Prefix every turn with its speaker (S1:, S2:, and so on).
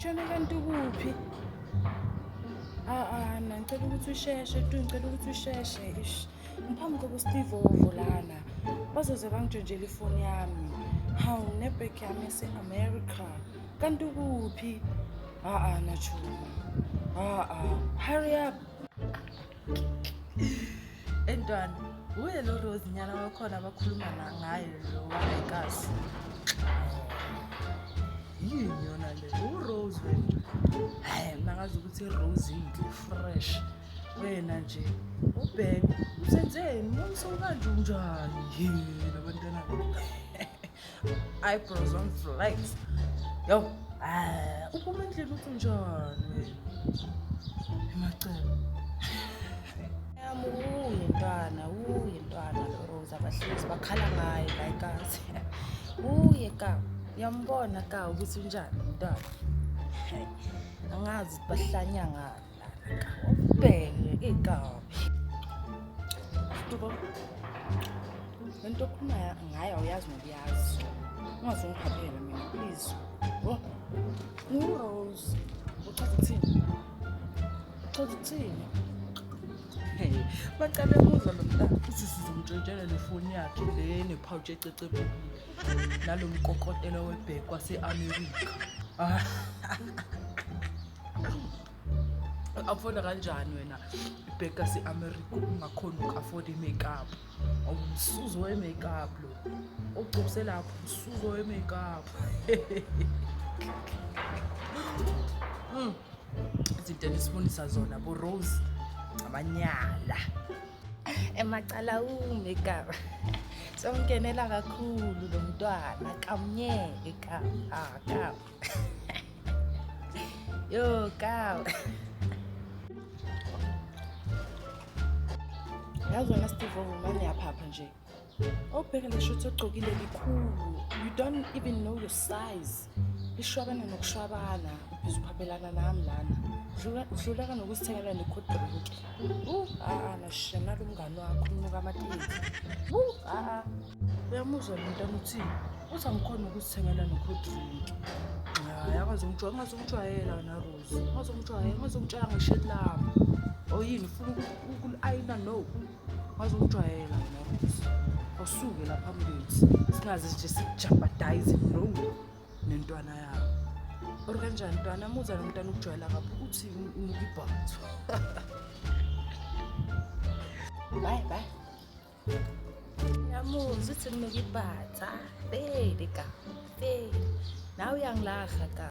S1: Tshone kanti ukuphi? Ah, na ngicela ukuthi usheshe tu, ngicela ukuthi usheshe. Ish. Ngiphambi kobo Steve Ovo lana. Bazoze bangintshontshele ifoni yami. Hawu, nebhegi yami yase-America. Kanti ukuphi? Ah, na Chuma. Ah, hurry up.
S2: Entwana, uye lo Rose nyana wakhona abakhuluma ngaye lo wayekazi. Yini yona le? URose wena. Hayi, mina ngazi ukuthi iRose inhle fresh. Wena nje ubheke usenzeni mumso kanje unjani? Yini abantwana. Eyebrows on flight. Yo, ah, uphuma endlini uthi unjani wena? Emacebo.
S1: Yami uye ntwana, uye ntwana lo Rose abahlezi bakhala ngaye la ekazi. Uye ka, uyambona ka ukuthi unjani mntwana. Hayi, angazi ukuthi bahlanya ngani lana ka. Ubheke ikabi. Stubo. Lento okhuluma ngayo awuyazi nokuyazi. Ungazongiphaphela mina please. Oh. NguRose. Uchaza ukuthini? Uchaza ukuthini?
S2: Hey, baqale muzwa lo mntana uthi sizomtshontshela le foni yakhe le nephawuthi ececebukile nalo mkokotelo webhek wase-Amerika. Afoda kanjani wena ibhek yase-Amerika ungakhoni uku-afforda i-makeup? Awumsuzo we-makeup lo. Ugcobise lapho umsuzo we-makeup. Izinto enisibonisa zona bo Rose amanyala.
S1: Emacala ume ka. Somngenela kakhulu lo mntwana kamnyeke ka. Ah ka. Yo ka. Yazi wena Steve Ovo mane yaphapha nje. Awubheke le shirt ogqokile likhulu. You don't even know your size. Lishwabana nokushwabana, ubhizi uphaphelana nami lana. Uhluleka nokuzithengela ne-cold drink. Ah, nashe nalo mngani wakho umnuka amateki. Ah.
S2: Uyamuzwa lo mntwana uthini? Uthi angikhona ukuzithengela ne-cold drink. Hayi, akazongijwayela, ungazongijwayela wena Rose. Ungazongijwayela, ungazongitshela ngeshirt lami. Oh yini ufuna ukuli-ayina no. Ungazongijwayela wena Rose. Awusuke lapha mngethu. Singaze nje sikujabhadayize no nentwana yakho.
S1: Or kanjani mntwana muzwa lo mntwana ukujwayela kapho uthi unuka ibhathu. Bye bye. Uyamuzwa uthi kunuka ibhatha. Feli ka. Feli. Nawe uyangilaha ka.